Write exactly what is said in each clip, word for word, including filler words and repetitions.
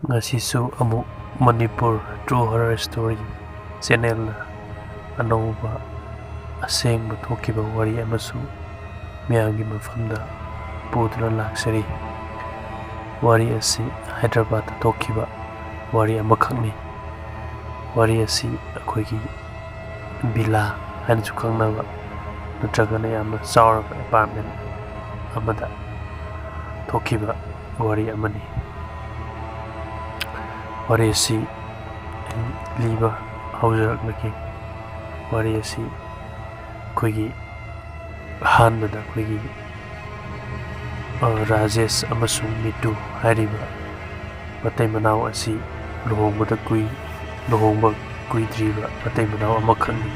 ꯉꯁꯤꯁꯨ ꯑꯃꯨꯛ Manipur True Horror Story ꯆꯦꯅꯦꯜꯅ ꯑꯅꯧꯕ ꯑꯁꯦꯡꯕ ꯊꯣꯛꯈꯤꯕ ꯋꯥꯔꯤ ꯑꯃꯁꯨ ꯃꯤꯌꯥꯝꯒꯤ ꯃꯐꯝꯗ ꯄꯨꯗꯨꯅ ꯂꯥꯛꯆꯔꯤ꯫ ꯋꯥꯔꯤ ꯑꯁꯤ ꯍꯥꯏꯗ꯭ꯔꯕꯥꯗꯇ ꯊꯣꯛꯈꯤꯕ ꯋꯥꯔꯤ ꯑꯃꯈꯛꯅꯤ꯫ ꯋꯥꯔꯤ ꯑꯁꯤ ꯑꯩꯈꯣꯏꯒꯤ ꯚꯤꯂꯥ ꯍꯥꯏꯅꯁꯨ ꯈꯪꯅꯕ ꯅꯠꯇ꯭ꯔꯒꯅ ꯌꯥꯝꯅ ꯆꯥꯎꯔꯕ ꯑꯦꯄꯥꯔꯠꯃꯦꯟ ꯑꯃꯗ ꯊꯣꯛꯈꯤꯕ ꯋꯥꯔꯤ ꯑꯃꯅꯤ꯫ ꯋꯥꯔꯤ ꯑꯁꯤ ꯂꯤꯕ ꯍꯧꯖꯔꯛꯂꯒꯦ꯫ ꯋꯥꯔꯤ ꯑꯁꯤ ꯑꯩꯈꯣꯏꯒꯤ ꯑꯍꯥꯟꯕꯗ ꯑꯩꯈꯣꯏꯒꯤ ꯔꯥꯖꯦꯁ ꯑꯃꯁꯨꯡ ꯃꯤꯇꯨ ꯍꯥꯏꯔꯤꯕ ꯃꯇꯩ ꯃꯅꯥꯎ ꯑꯁꯤ ꯂꯨꯍꯣꯡꯕꯗ ꯀꯨꯏ ꯂꯨꯍꯣꯡꯕ ꯀꯨꯏꯗ꯭ꯔꯤꯕ ꯃꯇꯩ ꯃꯅꯥꯎ ꯑꯃꯈꯛꯅꯤ꯫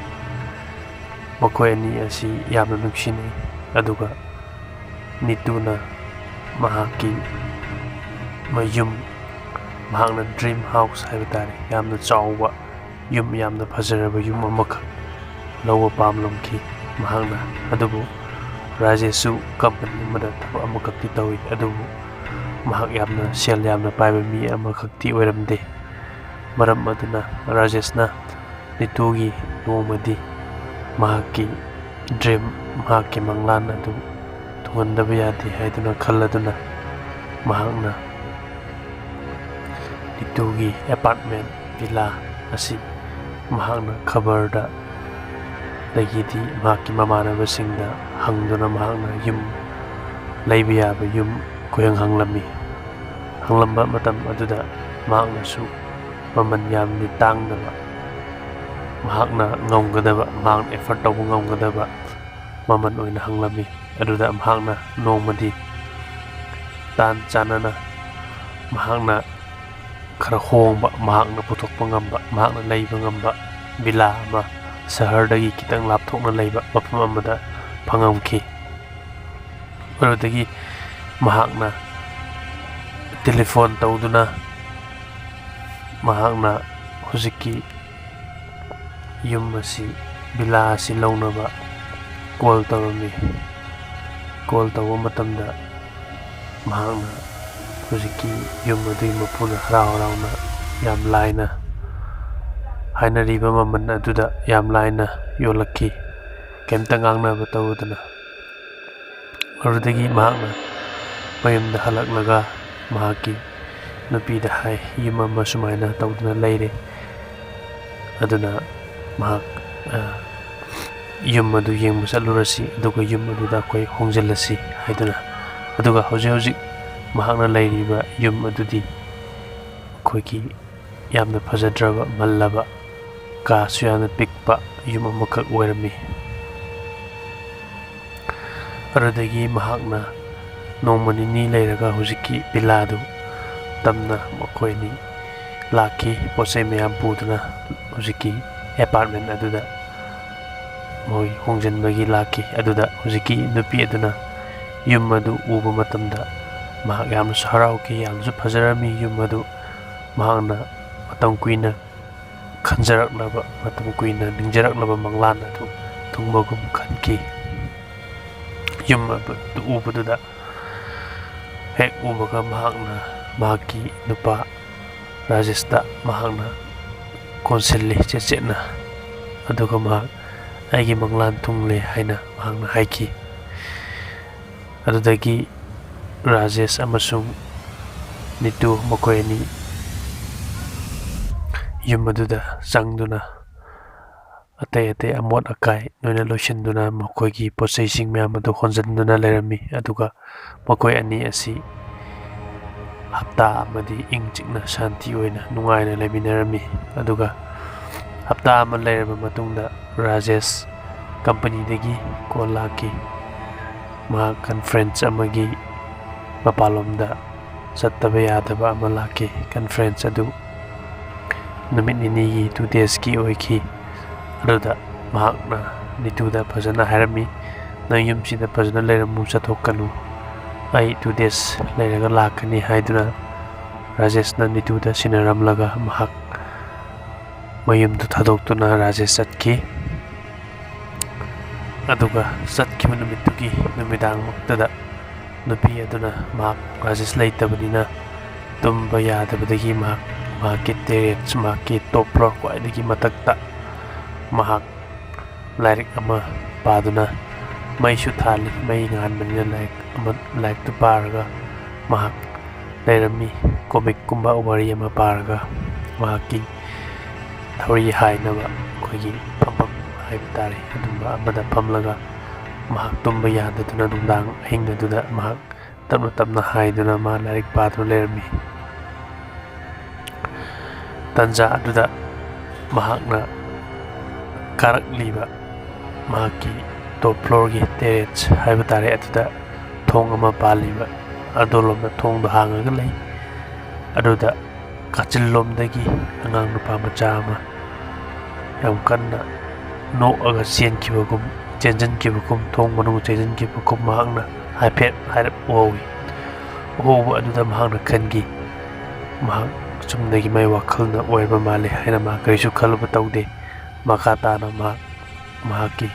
ꯃꯈꯣꯏ ꯑꯅꯤ ꯑꯁꯤ ꯌꯥꯝꯅ ꯅꯨꯡꯁꯤꯅꯩ꯫ ꯑꯗꯨꯒ ꯃꯤꯇꯨꯅ ꯃꯍꯥꯛꯀꯤ ꯃꯌꯨꯝ, ꯃꯍꯥꯛꯅ ꯗ꯭ꯔꯤꯝ ꯍꯥꯎꯁ ꯍꯥꯏꯕ ꯇꯥꯔꯦ, ꯌꯥꯝꯅ ꯆꯥꯎꯕ ꯌꯨꯝ, ꯌꯥꯝꯅ ꯐꯖꯔꯕ ꯌꯨꯝ ꯑꯃꯈꯛ ꯂꯧꯕ ꯄꯥꯝꯂꯝꯈꯤ ꯃꯍꯥꯛꯅ꯫ ꯑꯗꯨꯕꯨ ꯔꯥꯖꯦꯁꯁꯨ ꯀꯝꯄꯅꯤ ꯑꯃꯗ ꯊꯕꯛ ꯑꯃꯈꯛꯇꯤ ꯇꯧꯏ, ꯑꯗꯨꯕꯨ ꯃꯍꯥꯛ ꯌꯥꯝꯅ ꯁꯦꯜ ꯌꯥꯝꯅ ꯄꯥꯏꯕ ꯃꯤ ꯑꯃꯈꯛꯇꯤ ꯑꯣꯏꯔꯝꯗꯦ꯫ ꯃꯔꯝ ꯑꯗꯨꯅ ꯔꯥꯖꯦꯁꯅ ꯃꯤꯇꯨꯒꯤ ꯂꯨꯍꯣꯡꯕꯗꯤ ꯃꯍꯥꯛꯀꯤ ꯗ꯭ꯔꯤꯝ, ꯃꯍꯥꯛꯀꯤ ꯃꯪꯂꯥꯟ ꯑꯗꯨ ꯊꯨꯡꯍꯟꯗꯕ ꯌꯥꯗꯦ ꯍꯥꯏꯗꯨꯅ ꯈꯜꯂꯗꯨꯅ ꯃꯍꯥꯛꯅ ꯃꯤꯇꯨꯒꯤ ꯑꯦꯄꯥꯔꯠꯃꯦꯟ, ꯚꯤꯂꯥ ꯑꯁꯤ ꯃꯍꯥꯛꯅ ꯈꯕꯔꯗ ꯑꯗꯒꯤꯗꯤ ꯃꯍꯥꯛꯀꯤ ꯃꯃꯥꯟꯅꯕꯁꯤꯡꯗ ꯍꯪꯗꯨꯅ ꯃꯍꯥꯛꯅ ꯌꯨꯝ ꯂꯩꯕ ꯌꯥꯕ ꯌꯨꯝ ꯀꯣꯏꯍꯪ ꯍꯪꯂꯝꯃꯤ꯫ ꯍꯪꯂꯝꯕ ꯃꯇꯝ ꯑꯗꯨꯗ ꯃꯍꯥꯛꯅꯁꯨ ꯃꯃꯜ ꯌꯥꯝꯅ ꯇꯥꯡꯗꯕ, ꯃꯍꯥꯛꯅ ꯉꯝꯒꯗꯕ, ꯃꯍꯥꯛꯅ ꯑꯦꯐꯣꯔꯠ ꯇꯧꯕ ꯉꯝꯒꯗꯕ ꯃꯃꯜ ꯑꯣꯏꯅ ꯍꯪꯂꯝꯃꯤ꯫ ꯑꯗꯨꯗ ꯃꯍꯥꯛꯅ ꯅꯣꯡꯃꯗꯤ ꯇꯥꯟ ꯆꯥꯟꯅꯅ ꯃꯍꯥꯛꯅ ꯈꯔ ꯍꯣꯡꯕ, ꯃꯍꯥꯛꯅ ꯄꯨꯊꯣꯛꯄ ꯉꯝꯕ, ꯃꯍꯥꯛꯅ ꯂꯩꯕ ꯉꯝꯕ ꯚꯤꯂꯥ ꯑꯃ ꯁꯍꯔꯗꯒꯤ ꯈꯤꯇꯪ ꯂꯥꯞꯊꯣꯛꯅ ꯂꯩꯕ ꯃꯐꯝ ꯑꯃꯗ ꯐꯪꯉꯝꯈꯤ꯫ ꯑꯗꯨꯗꯒꯤ ꯃꯍꯥꯛꯅ ꯇꯦꯂꯤꯐꯣꯟ ꯇꯧꯗꯨꯅ ꯃꯍꯥꯛꯅ ꯍꯧꯖꯤꯛꯀꯤ ꯌꯨꯝ ꯑꯁꯤ, ꯚꯤꯂꯥ ꯑꯁꯤ ꯂꯧꯅꯕ ꯀꯣꯜ ꯇꯧꯔꯝꯃꯤ꯫ ꯀꯣꯜ ꯇꯧꯕ ꯃꯇꯝꯗ ꯃꯍꯥꯛꯅ ꯍꯧꯖꯤꯛꯀꯤ ꯌꯨꯝ ꯑꯗꯨꯒꯤ ꯃꯄꯨꯅ ꯍꯔꯥꯎ ꯍꯔꯥꯎꯅ ꯌꯥꯝ ꯂꯥꯏꯅ ꯍꯥꯏꯅꯔꯤꯕ ꯃꯃꯜ ꯑꯗꯨꯗ ꯌꯥꯝ ꯂꯥꯏꯅ ꯌꯣꯜꯂꯛꯈꯤ꯫ ꯀꯩꯝꯇ ꯉꯥꯡꯅꯕ ꯇꯧꯗꯅ꯫ ꯑꯗꯨꯗꯒꯤ ꯃꯍꯥꯛꯅ ꯃꯌꯨꯝꯗ ꯍꯜꯂꯛꯂꯒ ꯃꯍꯥꯛꯀꯤ ꯅꯨꯄꯤꯗ ꯍꯥꯏ, "ꯌꯨꯝ ꯑꯃ ꯁꯨꯃꯥꯏꯅ ꯇꯧꯗꯨꯅ ꯂꯩꯔꯦ, ꯑꯗꯨꯅ ꯃꯍꯥꯛ, ꯑ, ꯌꯨꯝ ꯑꯗꯨ ꯌꯦꯡꯕ ꯆꯠꯂꯨꯔꯁꯤ, ꯑꯗꯨꯒ ꯌꯨꯝ ꯑꯗꯨꯗ ꯑꯩꯈꯣꯏ ꯍꯣꯡꯖꯤꯜꯂꯁꯤ" ꯍꯥꯏꯗꯨꯅ꯫ ꯑꯗꯨꯒ ꯍꯧꯖꯤꯛ ꯍꯧꯖꯤꯛ ꯃꯍꯥꯛꯅ ꯂꯩꯔꯤꯕ ꯌꯨꯝ ꯑꯗꯨꯗꯤ ꯑꯩꯈꯣꯏꯒꯤ ꯌꯥꯝꯅ ꯐꯖꯗ꯭ꯔꯕ, ꯃꯜꯂꯕ, ꯀꯥꯁꯨ ꯌꯥꯝꯅ ꯄꯤꯛꯄ ꯌꯨꯝ ꯑꯃꯈꯛ ꯑꯣꯏꯔꯝꯃꯤ꯫ ꯑꯗꯨꯗꯒꯤ ꯃꯍꯥꯛꯅ ꯅꯣꯡꯃ ꯅꯤꯅꯤ ꯂꯩꯔꯒ ꯍꯧꯖꯤꯛꯀꯤ ꯚꯤꯂꯥꯗꯨ ꯇꯝꯅ ꯃꯈꯣꯏ ꯑꯅꯤ ꯂꯥꯛꯈꯤ꯫ ꯄꯣꯠ ꯆꯩ ꯃꯌꯥꯝ ꯄꯨꯗꯨꯅ ꯍꯧꯖꯤꯛꯀꯤ ꯑꯦꯄꯥꯔꯠꯃꯦꯟ ꯑꯗꯨꯗ ꯃꯈꯣꯏ ꯍꯣꯡꯖꯤꯟꯕꯒꯤ ꯂꯥꯛꯈꯤ꯫ ꯑꯗꯨꯗ ꯍꯧꯖꯤꯛꯀꯤ ꯅꯨꯄꯤ ꯑꯗꯨꯅ ꯌꯨꯝ ꯑꯗꯨ ꯎꯕ ꯃꯇꯝꯗ ꯃꯍꯥꯛ ꯌꯥꯝꯅꯁꯨ ꯍꯔꯥꯎꯈꯤ, ꯌꯥꯝꯅꯁꯨ ꯐꯖꯔꯝꯃꯤ ꯌꯨꯝ ꯑꯗꯨ꯫ ꯃꯍꯥꯛꯅ ꯃꯇꯝ ꯀꯨꯏꯅ ꯈꯟꯖꯔꯛꯂꯕ, ꯃꯇꯝ ꯀꯨꯏꯅ ꯅꯤꯡꯖꯔꯛꯂꯕ ꯃꯪꯂꯥꯟ ꯑꯗꯨ ꯊꯨꯡꯕꯒꯨꯝ ꯈꯟꯈꯤ꯫ ꯌꯨꯝ ꯑꯗꯨ ꯎꯕꯗꯨꯗ ꯍꯦꯛ ꯎꯕꯒ ꯃꯍꯥꯛꯅ ꯃꯍꯥꯛꯀꯤ ꯅꯨꯄꯥ ꯔꯥꯖꯦꯁꯇ ꯃꯍꯥꯛꯅ ꯀꯣꯟꯁꯤꯜꯂꯤ ꯆꯦꯠ ꯆꯦꯠꯅ꯫ ꯑꯗꯨꯒ ꯃꯍꯥꯛ, "ꯑꯩꯒꯤ ꯃꯪꯂꯥꯟ ꯊꯨꯡꯂꯦ" ꯍꯥꯏꯅ ꯃꯍꯥꯛꯅ ꯍꯥꯏꯈꯤ꯫ ꯑꯗꯨꯗꯒꯤ ꯔꯥꯖꯦꯁ ꯑꯃꯁꯨꯡ ꯅꯤꯇꯨ ꯃꯈꯣꯏ ꯑꯅꯤ ꯌꯨꯝ ꯑꯗꯨꯗ ꯆꯪꯗꯨꯅ ꯑꯇꯩ ꯑꯇꯩ ꯑꯃꯣꯠ ꯑꯀꯥꯏ ꯂꯣꯏꯅ ꯂꯣꯏꯁꯤꯟꯗꯨꯅ ꯃꯈꯣꯏꯒꯤ ꯄꯣꯠ ꯆꯩꯁꯤꯡ ꯃꯌꯥꯝ ꯑꯗꯨ ꯍꯣꯟꯖꯤꯟꯗꯨꯅ ꯂꯩꯔꯝꯃꯤ꯫ ꯑꯗꯨꯒ ꯃꯈꯣꯏ ꯑꯅꯤ ꯑꯁꯤ ꯍꯞꯇꯥ ꯑꯃꯗꯤ ꯏꯪ ꯆꯤꯛꯅ ꯁꯥꯟꯇꯤ ꯑꯣꯏꯅ ꯅꯨꯡꯉꯥꯏꯅ ꯂꯩꯃꯤꯟꯅꯔꯝꯃꯤ꯫ ꯑꯗꯨꯒ ꯍꯞꯇꯥ ꯑꯃ ꯂꯩꯔꯕ ꯃꯇꯨꯡꯗ ꯔꯥꯖꯦꯁ ꯀꯝꯄꯅꯤꯗꯒꯤ ꯀꯣꯜ ꯂꯥꯛꯈꯤ꯫ ꯃꯍꯥꯛ ꯀꯟꯐ꯭ꯔꯦꯟꯁ ꯑꯃꯒꯤ ꯃꯄꯥꯟꯂꯣꯝꯗ ꯆꯠꯇꯕ ꯌꯥꯗꯕ ꯑꯃ ꯂꯥꯛꯈꯤ꯫ ꯀꯟꯐ꯭ꯔꯦꯟꯁ ꯑꯗꯨ ꯅꯨꯃꯤꯠ ꯅꯤꯅꯤꯒꯤ, two daysꯀꯤ ꯑꯣꯏꯈꯤ꯫ ꯑꯗꯨꯗ ꯃꯍꯥꯛꯅ ꯅꯤꯇꯨꯗ ꯐꯖꯅ ꯍꯥꯏꯔꯝꯃꯤ, "ꯅꯪ ꯌꯨꯝꯁꯤꯗ ꯐꯖꯅ ꯂꯩꯔꯝꯃꯨ, ꯆꯠꯊꯣꯛꯀꯅꯨ, ꯑꯩ two days ꯂꯩꯔꯒ ꯂꯥꯛꯀꯅꯤ" ꯍꯥꯏꯗꯨꯅ ꯔꯥꯖꯦꯁꯅ ꯅꯤꯇꯨꯗ ꯁꯤꯟꯅꯔꯝꯂꯒ ꯃꯍꯥꯛ ꯃꯌꯨꯝꯗꯨ ꯊꯥꯗꯣꯛꯇꯨꯅ ꯔꯥꯖꯦꯁ ꯆꯠꯈꯤ꯫ ꯑꯗꯨꯒ ꯆꯠꯈꯤꯕ ꯅꯨꯃꯤꯠꯇꯨꯒꯤ ꯅꯨꯃꯤꯗꯥꯡꯃꯛꯇꯗ ꯅꯨꯄꯤ ꯑꯗꯨꯅ ꯃꯍꯥꯛ ꯔꯥꯖꯦꯁ ꯂꯩꯇꯕꯅꯤꯅ ꯇꯨꯝꯕ ꯌꯥꯗꯕꯗꯒꯤ ꯃꯍꯥꯛ ꯃꯍꯥꯛꯀꯤ terrace, ꯃꯍꯥꯛꯀꯤ top floor ꯈ꯭ꯋꯥꯏꯗꯒꯤ ꯃꯊꯛꯇ ꯃꯍꯥꯛ ꯂꯥꯏꯔꯤꯛ ꯑꯃ ꯄꯥꯗꯨꯅ, ꯃꯩꯁꯨ ꯊꯥꯜꯂꯤ, ꯃꯩ ꯉꯥꯟꯕꯅꯤꯅ ꯂꯥꯏꯔꯤꯛ ꯑꯃ, ꯂꯥꯏꯔꯤꯛꯇꯨ ꯄꯥꯔꯒ ꯃꯍꯥꯛ ꯂꯩꯔꯝꯃꯤ꯫ Comic ꯀꯨꯝꯕ ꯋꯥꯔꯤ ꯑꯃ ꯄꯥꯔꯒ ꯃꯍꯥꯛꯀꯤ ꯊꯧꯔꯤ ꯍꯥꯏꯅꯕ ꯑꯩꯈꯣꯏꯒꯤ ꯐꯝꯐꯝ ꯍꯥꯏꯕ ꯇꯥꯔꯦ, ꯑꯗꯨꯝꯕ ꯑꯃꯗ ꯐꯝꯂꯒ ꯃꯍꯥꯛ ꯇꯨꯝꯕ ꯌꯥꯗꯗꯨꯅ ꯅꯨꯡꯗꯥꯡ ꯑꯍꯤꯡ ꯑꯗꯨꯗ ꯃꯍꯥꯛ ꯇꯞꯅ ꯇꯞꯅ ꯍꯥꯏꯗꯨꯅ ꯃꯥ ꯂꯥꯏꯔꯤꯛ ꯄꯥꯗꯨꯅ ꯂꯩꯔꯝꯃꯤ꯫ ꯇꯟꯖꯥ ꯑꯗꯨꯗ ꯃꯍꯥꯛꯅ ꯀꯥꯔꯛꯂꯤꯕ ꯃꯍꯥꯛꯀꯤ top floor ꯒꯤ terrace ꯍꯥꯏꯕ ꯇꯥꯔꯦ, ꯑꯗꯨꯗ ꯊꯣꯡ ꯑꯃ ꯄꯥꯜꯂꯤꯕ ꯑꯗꯣꯂꯣꯝꯗ ꯊꯣꯡꯗꯣ ꯍꯥꯡꯉꯒ ꯂꯩ꯫ ꯑꯗꯨꯗ ꯀꯥꯆꯤꯜꯂꯣꯝꯗꯒꯤ ꯑꯉꯥꯡ ꯅꯨꯄꯥ ꯃꯆꯥ ꯑꯃ ꯌꯥꯝ ꯀꯟꯅ ꯅꯣꯛꯑꯒ ꯆꯦꯟꯈꯤꯕꯒꯨꯝ, ꯆꯦꯟꯖꯟꯈꯤꯕꯒꯨꯝ, ꯊꯣꯡ ꯃꯅꯨꯡ ꯆꯦꯟꯖꯟꯈꯤꯕꯒꯨꯝ ꯃꯍꯥꯛꯅ ꯍꯥꯏꯐꯦꯠ ꯍꯥꯏꯔꯞ ꯎꯍꯧꯏ꯫ ꯎꯍꯧꯕ ꯑꯗꯨꯗ ꯃꯍꯥꯛꯅ ꯈꯟꯈꯤ, ꯃꯍꯥꯛ ꯆꯨꯝꯅꯒꯤ ꯃꯥꯏ ꯋꯥꯈꯜꯅ ꯑꯣꯏꯔꯕ ꯃꯥꯜꯂꯦ ꯍꯥꯏꯅ ꯃꯍꯥꯛ ꯀꯔꯤꯁꯨ ꯈꯜꯂꯨꯕ ꯇꯧꯗꯦ꯫ ꯃꯈꯥ ꯇꯥꯅ ꯃꯍꯥꯛ, ꯃꯍꯥꯛꯀꯤ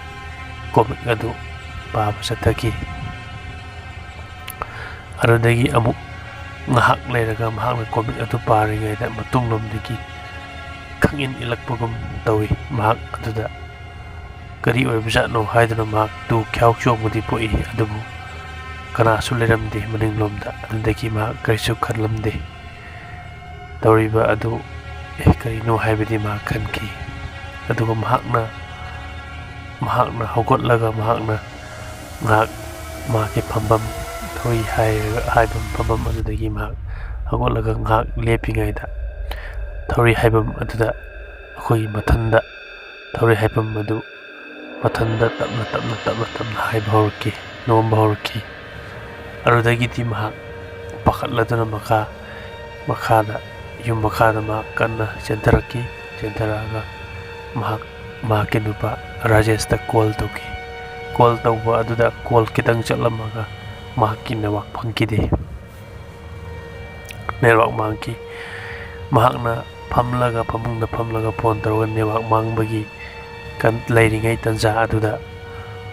comic ꯑꯗꯨ ꯄꯥꯕ ꯆꯠꯊꯈꯤ꯫ ꯑꯗꯨꯗꯒꯤ ꯑꯃꯨꯛ ꯉꯥꯏꯍꯥꯛ ꯂꯩꯔꯒ ꯃꯍꯥꯛꯅ comic ꯑꯗꯨ ꯄꯥꯔꯤꯉꯩꯗ ꯃꯇꯨꯡꯂꯣꯝꯗꯒꯤ ꯈꯪꯏꯟ ꯏꯜꯂꯛꯄꯒꯨꯝ ꯇꯧꯏ꯫ ꯃꯍꯥꯛ ꯑꯗꯨꯗ ꯀꯔꯤ ꯑꯣꯏꯕꯖꯥꯠꯅꯣ ꯍꯥꯏꯗꯨꯅ ꯃꯍꯥꯛꯇꯨ ꯈ꯭ꯌꯥꯎ ꯆꯣꯡꯕꯗꯤ ꯄꯣꯛꯏ, ꯑꯗꯨꯕꯨ ꯀꯅꯥꯁꯨ ꯂꯩꯔꯝꯗꯦ ꯃꯅꯤꯡꯂꯣꯝꯗ꯫ ꯑꯗꯨꯗꯒꯤ ꯃꯍꯥꯛ ꯀꯔꯤꯁꯨ ꯈꯜꯂꯝꯗꯦ꯫ ꯇꯧꯔꯤꯕ ꯑꯗꯨ, "ꯑꯦ, ꯀꯔꯤꯅꯣ?" ꯍꯥꯏꯕꯗꯤ ꯃꯍꯥꯛ ꯈꯟꯈꯤ꯫ ꯑꯗꯨꯒ ꯃꯍꯥꯛꯅ, ꯃꯍꯥꯛꯅ ꯍꯧꯒꯠꯂꯒ ꯃꯍꯥꯛꯅ ꯉꯥꯏꯍꯥꯛ ꯃꯍꯥꯛꯀꯤ ꯐꯝꯐꯝ, ꯊꯧꯔꯤ ꯍꯥꯏꯔꯒ ꯍꯥꯏꯕ ꯐꯝꯐꯝ ꯑꯗꯨꯗꯒꯤ ꯃꯍꯥꯛ ꯍꯧꯒꯠꯂꯒ ꯉꯥꯏꯍꯥꯛ ꯂꯦꯞꯄꯤꯉꯩꯗ, ꯊꯧꯔꯤ ꯍꯥꯏꯐꯝ ꯑꯗꯨꯗ ꯑꯩꯈꯣꯏꯒꯤ ꯃꯊꯟꯗ, ꯊꯧꯔꯤ ꯍꯥꯏꯐꯝ ꯑꯗꯨ ꯃꯊꯟꯗ ꯇꯞꯅ ꯇꯞꯅ, ꯇꯞꯅ ꯇꯞꯅ ꯍꯥꯏꯕ ꯍꯧꯔꯛꯈꯤ, ꯅꯣꯝꯕ ꯍꯧꯔꯛꯈꯤ꯫ ꯑꯗꯨꯗꯒꯤꯗꯤ ꯃꯍꯥꯛ ꯄꯥꯈꯠꯂꯗꯨꯅ ꯃꯈꯥ, ꯃꯈꯥꯗ, ꯌꯨꯝ ꯃꯈꯥꯗ ꯃꯍꯥꯛ ꯀꯟꯅ ꯆꯦꯟꯊꯔꯛꯈꯤ꯫ ꯆꯦꯟꯊꯔꯛꯑꯒ ꯃꯍꯥꯛ ꯃꯍꯥꯛꯀꯤ ꯅꯨꯄꯥ ꯔꯥꯖꯦꯁꯇ call ꯇꯧꯈꯤ꯫ Call ꯇꯧꯕ ꯑꯗꯨꯗ call ꯈꯤꯇꯪ ꯆꯠꯂꯝꯃꯒ ꯃꯍꯥꯛꯀꯤ network ꯐꯪꯈꯤꯗꯦ꯫ Network ꯃꯥꯡꯈꯤ꯫ ꯃꯍꯥꯛꯅ ꯐꯝꯂꯒ, ꯐꯃꯨꯡꯗ ꯐꯝꯂꯒ phone ꯇꯧꯔꯒ network ꯃꯥꯡꯕꯒꯤ ꯀꯟ-, ꯂꯩꯔꯤꯉꯩ ꯇꯟꯖꯥ ꯑꯗꯨꯗ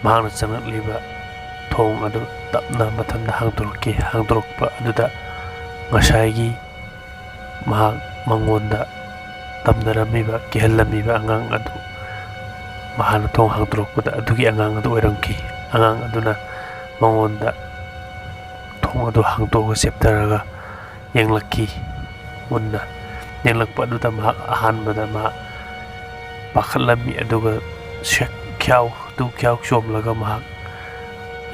ꯃꯍꯥꯛꯅ ꯆꯪꯂꯛꯂꯤꯕ ꯊꯣꯡ ꯑꯗꯨ ꯇꯞꯅ ꯃꯊꯟꯇ ꯍꯥꯡꯗꯣꯔꯛꯈꯤ꯫ ꯍꯥꯡꯗꯣꯔꯛꯄ ꯑꯗꯨꯗ ꯉꯁꯥꯏꯒꯤ ꯃꯍꯥꯛ ꯃꯉꯣꯟꯗ ꯇꯝꯅꯔꯝꯃꯤꯕ, ꯀꯤꯍꯜꯂꯝꯃꯤꯕ ꯑꯉꯥꯡ ꯑꯗꯨ ꯃꯍꯥꯛꯅ ꯊꯣꯡ ꯍꯥꯡꯗꯣꯔꯛꯄꯗ ꯑꯗꯨꯒꯤ ꯑꯉꯥꯡ ꯑꯗꯨ ꯑꯣꯏꯔꯝꯈꯤ꯫ ꯑꯉꯥꯡ ꯑꯗꯨꯅ ꯃꯉꯣꯟꯗ ꯊꯣꯡ ꯑꯗꯨ ꯍꯥꯡꯗꯣꯛꯑꯒ ꯆꯦꯞꯊꯔꯒ ꯌꯦꯡꯂꯛꯈꯤ꯫ ꯃꯨꯟꯅ ꯌꯦꯡꯂꯛꯄ ꯑꯗꯨꯗ ꯃꯍꯥꯛ ꯑꯍꯥꯟꯕꯗ ꯃꯍꯥꯛ ꯄꯥꯈꯠꯂꯝꯃꯤ, ꯑꯗꯨꯒ ꯁꯦꯛ-, ꯈ꯭ꯌꯥꯎ, ꯇꯨ ꯈ꯭ꯌꯥꯎ ꯆꯣꯝꯂꯒ ꯃꯍꯥꯛ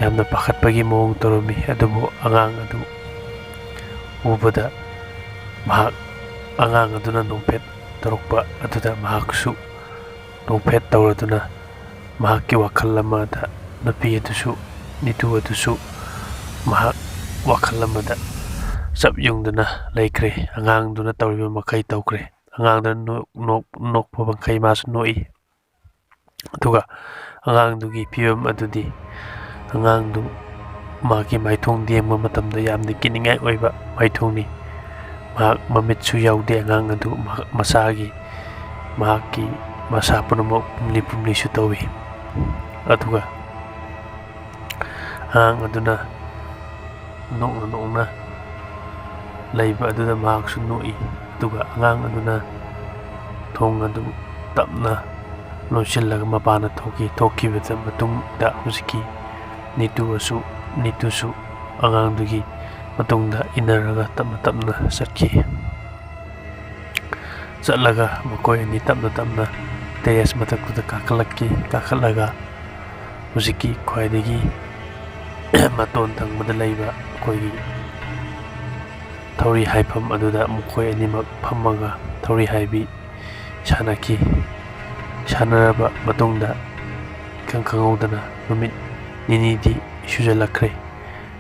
ꯌꯥꯝꯅ ꯄꯥꯈꯠꯄꯒꯤ ꯃꯑꯣꯡ ꯇꯧꯔꯝꯃꯤ꯫ ꯑꯗꯨꯕꯨ ꯑꯉꯥꯡ ꯑꯗꯨ ꯎꯕꯗ ꯃꯍꯥꯛ, ꯑꯉꯥꯡ ꯑꯗꯨꯅ ꯅꯣꯛꯐꯦꯠ ꯇꯧꯔꯛꯄ ꯑꯗꯨꯗ ꯃꯍꯥꯛꯁꯨ ꯅꯣꯛꯐꯦꯠ ꯇꯧꯔꯗꯨꯅ ꯃꯍꯥꯛꯀꯤ ꯋꯥꯈꯜ ꯑꯃꯗ ꯅꯨꯄꯤ ꯑꯗꯨꯁꯨ, ꯅꯤꯇꯨ ꯑꯗꯨꯁꯨ ꯃꯍꯥꯛ ꯋꯥꯈꯜ ꯑꯃꯗ ꯆꯞ ꯌꯨꯡꯗꯨꯅ ꯂꯩꯈ꯭ꯔꯦ꯫ ꯑꯉꯥꯡꯗꯨꯅ ꯇꯧꯔꯤꯕ ꯃꯈꯩ ꯇꯧꯈ꯭ꯔꯦ꯫ ꯑꯉꯥꯡꯗꯨꯅ ꯅꯣꯛ-, ꯅꯣꯛ-, ꯅꯣꯛꯄ ꯃꯈꯩ ꯃꯥꯁꯨ ꯅꯣꯛꯏ꯫ ꯑꯗꯨꯒ ꯑꯉꯥꯡꯗꯨꯒꯤ ꯐꯤꯕꯝ ꯑꯗꯨꯗꯤ, ꯑꯉꯥꯡꯗꯨ ꯃꯍꯥꯛꯀꯤ ꯃꯥꯏꯊꯣꯡꯗ ꯌꯦꯡꯕ ꯃꯇꯝꯗ ꯌꯥꯝꯅ ꯀꯤꯅꯤꯡꯉꯥꯏ ꯑꯣꯏꯕ ꯃꯥꯏꯊꯣꯡꯅꯤ꯫ ꯃꯍꯥꯛ ꯃꯃꯤꯠꯁꯨ ꯌꯥꯎꯗꯦ꯫ ꯑꯉꯥꯡ ꯑꯗꯨ ꯃꯍꯥꯛ ꯃꯁꯥꯒꯤ, ꯃꯍꯥꯛꯀꯤ ꯃꯁꯥ ꯄꯨꯝꯅꯃꯛ ꯄꯨꯝꯂꯤ ꯄꯨꯝꯂꯤꯁꯨ ꯇꯧꯏ꯫ ꯑꯗꯨꯒ ꯑꯉꯥꯡ ꯑꯗꯨꯅ ꯅꯣꯛꯅ ꯅꯣꯛꯅ ꯂꯩꯕ ꯑꯗꯨꯗ ꯃꯍꯥꯛꯁꯨ ꯅꯣꯛꯏ꯫ ꯑꯗꯨꯒ ꯑꯉꯥꯡ ꯑꯗꯨꯅ ꯊꯣꯡ ꯑꯗꯨ ꯇꯞꯅ ꯂꯣꯟꯁꯤꯜꯂꯒ ꯃꯄꯥꯟꯗ ꯊꯣꯛꯈꯤ꯫ ꯊꯣꯛꯈꯤꯕꯗ ꯃꯇꯨꯡꯗ ꯍꯧꯖꯤꯛꯀꯤ ꯅꯤꯇꯨ ꯑꯁꯨ-, ꯅꯤꯇꯨꯁꯨ ꯑꯉꯥꯡꯗꯨꯒꯤ ꯃꯇꯨꯡꯗ ꯏꯟꯅꯔꯒ ꯇꯞꯅ ꯇꯞꯅ ꯆꯠꯈꯤ꯫ ꯆꯠꯂꯒ ꯃꯈꯣꯏ ꯑꯅꯤ ꯇꯞꯅ ꯇꯞꯅ terrace ꯃꯊꯛꯇꯨꯗ ꯀꯥꯈꯠꯂꯛꯈꯤ꯫ ꯀꯥꯈꯠꯂꯒ ꯍꯧꯖꯤꯛꯀꯤ ꯈ꯭ꯋꯥꯏꯗꯒꯤ ꯃꯇꯣꯟ ꯊꯪꯕꯗ ꯂꯩꯕ ꯑꯩꯈꯣꯏꯒꯤ ꯊꯧꯔꯤ ꯍꯥꯏꯐꯝ ꯑꯗꯨꯗ ꯃꯈꯣꯏ ꯑꯅꯤꯃꯛ ꯐꯝꯃꯒ ꯊꯧꯔꯤ ꯍꯥꯏꯕꯤ ꯁꯥꯟꯅꯈꯤ꯫ ꯁꯥꯟꯅꯔꯕ ꯃꯇꯨꯡꯗ ꯏꯈꯪ ꯈꯪꯍꯧꯗꯅ ꯅꯨꯃꯤꯠ ꯅꯤꯅꯤꯗꯤ ꯁꯨꯖꯜꯂꯛꯈ꯭ꯔꯦ꯫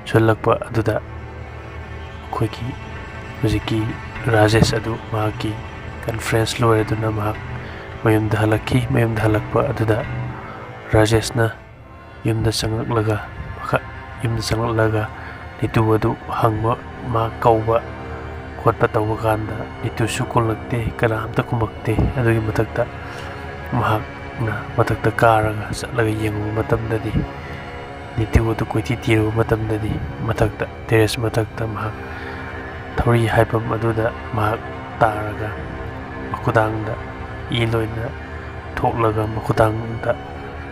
ꯁꯨꯖꯜꯂꯛꯄ ꯑꯗꯨꯗ ꯑꯩꯈꯣꯏꯒꯤ ꯍꯧꯖꯤꯛꯀꯤ ꯔꯥꯖꯦꯁ ꯑꯗꯨ ꯃꯍꯥꯛꯀꯤ conference ꯂꯣꯏꯔꯗꯨꯅ ꯃꯍꯥꯛ ꯃꯌꯨꯝꯗ ꯍꯜꯂꯛꯈꯤ꯫ ꯃꯌꯨꯝꯗ ꯍꯜꯂꯛꯄ ꯑꯗꯨꯗ ꯔꯥꯖꯦꯁꯅ ꯌꯨꯝꯗ ꯆꯪꯂꯛꯂꯒ, ꯃꯈꯥ-, ꯌꯨꯝꯗ ꯆꯪꯂꯛꯂꯒ ꯅꯤꯇꯨ ꯑꯗꯨ ꯍꯪꯕ, ꯃꯥ ꯀꯧꯕ ꯈꯣꯠꯄ ꯇꯧꯕ ꯀꯥꯟꯗ ꯅꯤꯇꯨꯁꯨ ꯈꯨꯝꯂꯛꯇꯦ, ꯀꯅꯥꯝꯇ ꯈꯨꯝꯃꯛꯇꯦ꯫ ꯑꯗꯨꯒꯤ ꯃꯊꯛꯇ ꯃꯍꯥꯛꯅ ꯃꯊꯛꯇ ꯀꯥꯔꯒ ꯆꯠꯂꯒ ꯌꯦꯡꯉꯨꯕ ꯃꯇꯝꯗꯗꯤ ꯅꯤꯇꯨ ꯑꯗꯨ ꯀꯣꯏꯊꯤ ꯊꯤꯔꯨꯕ ꯃꯇꯝꯗꯗꯤ, ꯃꯊꯛꯇ, terrace ꯃꯊꯛꯇ ꯃꯍꯥꯛ ꯊꯧꯔꯤ ꯍꯥꯏꯐꯝ ꯑꯗꯨꯗ ꯃꯍꯥꯛ ꯇꯥꯔꯒ ꯃꯈꯨꯗꯥꯡꯗ ꯏ ꯂꯣꯏꯅ ꯊꯣꯛꯂꯒ ꯃꯈꯨꯗꯥꯡꯗ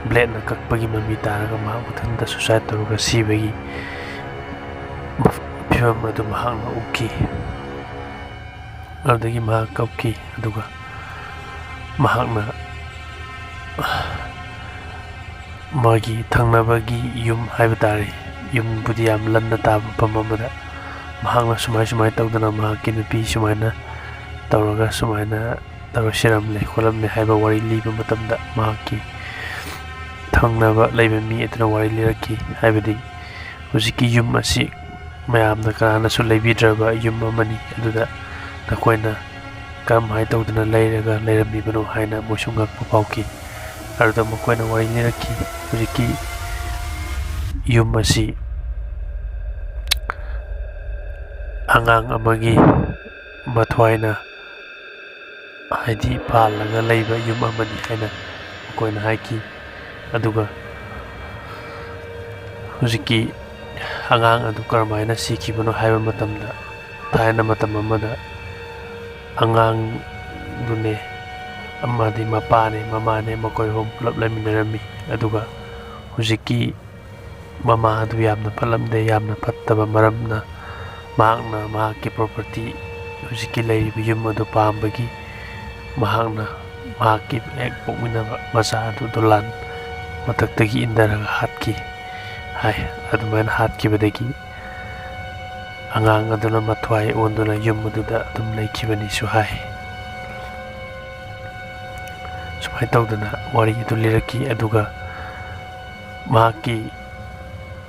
bladeꯅ ꯀꯛꯄꯒꯤ ꯃꯃꯤ ꯇꯥꯔꯒ ꯃꯍꯥꯛ ꯃꯊꯟꯇ suicide ꯇꯧꯔꯒ ꯁꯤꯕꯒꯤ ꯐꯤꯕꯝ ꯑꯗꯨ ꯃꯍꯥꯛꯅ ꯎꯈꯤ꯫ ꯑꯗꯨꯗꯒꯤ ꯃꯍꯥꯛ ꯀꯞꯈꯤ꯫ ꯑꯗꯨꯒ ꯃꯍꯥꯛꯅ ꯃꯥꯒꯤ ꯊꯪꯅꯕꯒꯤ ꯌꯨꯝ ꯍꯥꯏꯕ ꯇꯥꯔꯦ, ꯌꯨꯝꯕꯨꯗꯤ ꯌꯥꯝ ꯂꯟꯅ ꯇꯥꯕ ꯃꯐꯝ ꯑꯃꯗ ꯃꯍꯥꯛꯅ ꯁꯨꯃꯥꯏ ꯁꯨꯃꯥꯏ ꯇꯧꯗꯅ ꯃꯍꯥꯛꯀꯤ ꯅꯨꯄꯤ ꯁꯨꯃꯥꯏꯅ ꯇꯧꯔꯒ ꯁꯨꯃꯥꯏꯅ ꯇꯧꯔ ꯁꯤꯔꯝꯂꯦ ꯈꯣꯠꯂꯝꯂꯦ ꯍꯥꯏꯕ ꯋꯥꯔꯤ ꯂꯤꯕ ꯃꯇꯝꯗ, ꯃꯍꯥꯛꯀꯤ ꯊꯪꯅꯕ ꯂꯩꯕ ꯃꯤ ꯑꯗꯨꯅ ꯋꯥꯔꯤ ꯂꯤꯔꯛꯈꯤ꯫ ꯍꯥꯏꯕꯗꯤ ꯍꯧꯖꯤꯛꯀꯤ ꯌꯨꯝ ꯑꯁꯤ ꯃꯌꯥꯝꯅ ꯀꯅꯥꯅꯁꯨ ꯂꯩꯕꯤꯗ꯭ꯔꯕ ꯌꯨꯝ ꯑꯃꯅꯤ, ꯑꯗꯨꯗ ꯅꯈꯣꯏꯅ ꯀꯔꯝꯍꯥꯏꯅ ꯇꯧꯗꯨꯅ ꯂꯩꯔꯒ ꯂꯩꯔꯝꯃꯤꯕꯅꯣ ꯍꯥꯏꯅ ꯃꯣꯏꯁꯨ ꯉꯛꯄ ꯐꯥꯎꯈꯤ꯫ ꯑꯗꯨꯗ ꯃꯈꯣꯏꯅ ꯋꯥꯔꯤ ꯂꯤꯔꯛꯈꯤ, ꯍꯧꯖꯤꯛꯀꯤ ꯌꯨꯝ ꯑꯁꯤ ꯑꯉꯥꯡ ꯑꯃꯒꯤ ꯃꯊ꯭ꯋꯥꯏꯅ, ꯍꯥꯏꯗꯤ ꯄꯥꯜꯂꯒ ꯂꯩꯕ ꯌꯨꯝ ꯑꯃꯅꯤ ꯍꯥꯏꯅ ꯃꯈꯣꯏꯅ ꯍꯥꯏꯈꯤ꯫ ꯑꯗꯨꯒ ꯍꯧꯖꯤꯛꯀꯤ ꯑꯉꯥꯡ ꯑꯗꯨ ꯀꯔꯝꯍꯥꯏꯅ ꯁꯤꯈꯤꯕꯅꯣ ꯍꯥꯏꯕ ꯃꯇꯝꯗ, ꯊꯥꯏꯅ ꯃꯇꯝ ꯑꯃꯗ ꯑꯉꯥꯡꯗꯨꯅꯦ ꯑꯃꯗꯤ ꯃꯄꯥꯅꯦ ꯃꯃꯥꯅꯦ ꯃꯈꯣꯏ ꯑꯍꯨꯝ ꯄꯨꯂꯞ ꯂꯩꯃꯤꯟꯅꯔꯝꯃꯤ꯫ ꯑꯗꯨꯒ ꯍꯧꯖꯤꯛꯀꯤ ꯃꯃꯥ ꯑꯗꯨ ꯌꯥꯝꯅ ꯐꯠꯂꯝꯗꯦ, ꯌꯥꯝꯅ ꯐꯠꯇꯕ ꯃꯔꯝꯅ ꯃꯍꯥꯛꯅ ꯃꯍꯥꯛꯀꯤ property, ꯍꯧꯖꯤꯛꯀꯤ ꯂꯩꯔꯤꯕ ꯌꯨꯝ ꯑꯗꯨ ꯄꯥꯝꯕꯒꯤ ꯃꯍꯥꯛꯅ ꯃꯍꯥꯛꯀꯤ ꯍꯦꯛ ꯄꯣꯛꯃꯤꯟꯅꯕ ꯃꯆꯥ ꯑꯗꯨ ꯗꯣꯂꯥꯟ ꯃꯊꯛꯇꯒꯤ ꯏꯟꯊꯔꯒ ꯍꯥꯠꯈꯤ ꯍꯥꯏ꯫ ꯑꯗꯨꯃꯥꯏꯅ ꯍꯥꯠꯈꯤꯕꯗꯒꯤ ꯑꯉꯥꯡ ꯑꯗꯨꯅ ꯃꯊ꯭ꯋꯥꯏ ꯑꯣꯟꯗꯨꯅ ꯌꯨꯝ ꯑꯗꯨꯗ ꯑꯗꯨꯝ ꯂꯩꯈꯤꯕꯅꯤꯁꯨ ꯍꯥꯏ꯫ ꯁꯨꯃꯥꯏꯅ ꯇꯧꯗꯅ ꯋꯥꯔꯤ ꯑꯗꯨ ꯂꯤꯔꯛꯈꯤ꯫ ꯑꯗꯨꯒ ꯃꯍꯥꯛꯀꯤ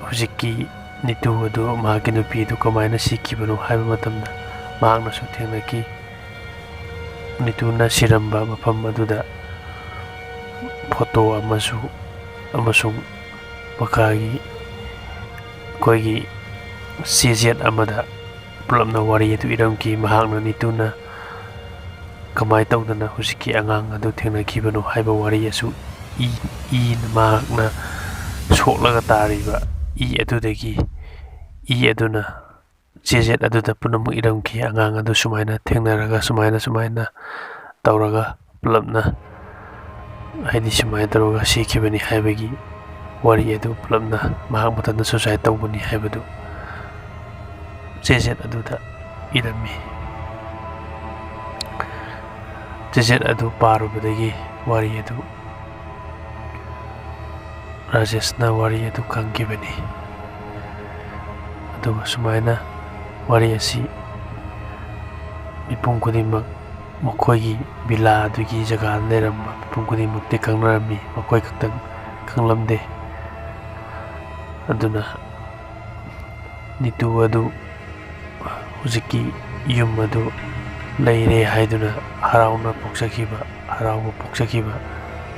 ꯍꯧꯖꯤꯛꯀꯤ ꯅꯤꯇꯨ ꯑꯗꯨ, ꯃꯍꯥꯛꯀꯤ ꯅꯨꯄꯤ ꯑꯗꯨ ꯀꯃꯥꯏꯅ ꯁꯤꯈꯤꯕꯅꯣ ꯍꯥꯏꯕ ꯃꯇꯝꯗ ꯃꯍꯥꯛꯅꯁꯨ ꯊꯦꯡꯅꯈꯤ꯫ ꯅꯤꯇꯨꯅ ꯁꯤꯔꯝꯕ ꯃꯐꯝ ꯑꯗꯨꯗ photo ꯑꯃꯁꯨ, ꯑꯃꯁꯨꯡ ꯃꯈꯥꯒꯤ ꯑꯩꯈꯣꯏꯒꯤ ꯆꯦꯖꯦꯠ ꯑꯃꯗ ꯄꯨꯂꯞꯅ ꯋꯥꯔꯤ ꯑꯗꯨ ꯏꯔꯝꯈꯤ꯫ ꯃꯍꯥꯛꯅ ꯅꯤꯇꯨꯅ ꯀꯃꯥꯏꯅ ꯇꯧꯗꯅ ꯍꯧꯖꯤꯛꯀꯤ ꯑꯉꯥꯡ ꯑꯗꯨ ꯊꯦꯡꯅꯈꯤꯕꯅꯣ ꯍꯥꯏꯕ ꯋꯥꯔꯤ ꯑꯁꯨ ꯏ-, ꯏꯅ ꯃꯍꯥꯛꯅ ꯁꯣꯛꯂꯒ ꯇꯥꯔꯤꯕ ꯏ ꯑꯗꯨꯗꯒꯤ, ꯏ ꯑꯗꯨꯅ ꯆꯦꯖꯦꯠ ꯑꯗꯨꯗ ꯄꯨꯝꯅꯃꯛ ꯏꯔꯝꯈꯤ꯫ ꯑꯉꯥꯡ ꯑꯗꯨ ꯁꯨꯃꯥꯏꯅ ꯊꯦꯡꯅꯔꯒ ꯁꯨꯃꯥꯏꯅ, ꯁꯨꯃꯥꯏꯅ ꯇꯧꯔꯒ ꯄꯨꯂꯞꯅ, ꯍꯥꯏꯗꯤ ꯁꯨꯃꯥꯏꯅ ꯇꯧꯔꯒ ꯁꯤꯈꯤꯕꯅꯤ ꯍꯥꯏꯕꯒꯤ ꯋꯥꯔꯤ ꯑꯗꯨ ꯄꯨꯂꯞꯅ ꯃꯍꯥꯛ ꯃꯊꯟꯇ suicide ꯇꯧꯕꯅꯤ ꯍꯥꯏꯕꯗꯨ ꯆꯦꯖꯦꯠ ꯑꯗꯨꯗ ꯏꯔꯝꯃꯤ꯫ ꯆꯦꯖꯦꯠ ꯑꯗꯨ ꯄꯥꯔꯨꯕꯗꯒꯤ ꯋꯥꯔꯤ ꯑꯗꯨ ꯔꯥꯖꯦꯁꯅ ꯋꯥꯔꯤ ꯑꯗꯨ ꯈꯪꯈꯤꯕꯅꯤ꯫ ꯑꯗꯨꯒ ꯁꯨꯃꯥꯏꯅ ꯋꯥꯔꯤ ꯑꯁꯤ ꯃꯤꯄꯨꯝ ꯈꯨꯗꯤꯡꯃꯛ, ꯃꯈꯣꯏꯒꯤ villa ꯑꯗꯨꯒꯤ ꯖꯒꯥꯗ ꯂꯩꯔꯝꯕ ꯃꯤꯄꯨꯝ ꯈꯨꯗꯤꯡꯃꯛꯇꯤ ꯈꯪꯅꯔꯝꯃꯤ, ꯃꯈꯣꯏ ꯈꯛꯇꯪ ꯈꯪꯂꯝꯗꯦ꯫ ꯑꯗꯨꯅ ꯅꯤꯇꯨ ꯑꯗꯨ ꯍꯧꯖꯤꯛꯀꯤ ꯌꯨꯝ ꯑꯗꯨ ꯂꯩꯔꯦ ꯍꯥꯏꯗꯨꯅ ꯍꯔꯥꯎꯅ ꯄꯣꯛꯆꯈꯤꯕ, ꯍꯔꯥꯎꯕ ꯄꯣꯛꯆꯈꯤꯕ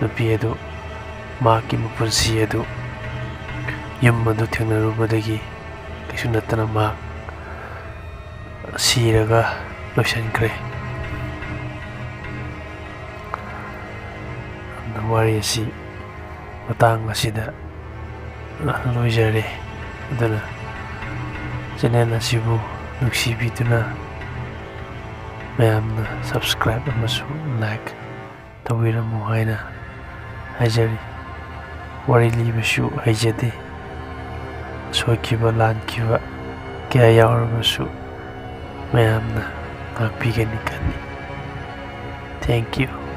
ꯅꯨꯄꯤ ꯑꯗꯨ ꯃꯍꯥꯛꯀꯤ ꯃꯄꯨꯟꯁꯤ ꯑꯗꯨ ꯌꯨꯝ ꯑꯗꯨ ꯊꯦꯡꯅꯔꯨꯕꯗꯒꯤ ꯀꯩꯁꯨ ꯅꯠꯇꯅ ꯃꯍꯥꯛ ꯁꯤꯔꯒ ꯂꯣꯏꯁꯤꯟꯈ꯭ꯔꯦ꯫ ꯑꯗꯨꯅ ꯋꯥꯔꯤ ꯑꯁꯤ ꯃꯇꯥꯡ ꯑꯁꯤꯗ ꯂꯣꯏꯖꯔꯦ꯫ ꯑꯗꯨꯅ channel ꯑꯁꯤꯕꯨ ꯅꯨꯡꯁꯤꯕꯤꯗꯨꯅ ꯃꯌꯥꯝꯅ subscribe ꯑꯃꯁꯨꯡ like ꯇꯧꯕꯤꯔꯝꯃꯨ ꯍꯥꯏꯅ ꯍꯥꯏꯖꯔꯤ꯫ ꯋꯥꯔꯤ ꯂꯤꯕꯁꯨ ꯍꯩꯖꯗꯦ꯫ ꯁꯣꯏꯈꯤꯕ ꯂꯥꯟꯈꯤꯕ ꯀꯌꯥ ꯌꯥꯎꯔꯕꯁꯨ ꯃꯌꯥꯝꯅ ꯉꯥꯛꯄꯤꯒꯅꯤ ꯈꯜꯂꯤ꯫ Thank you꯫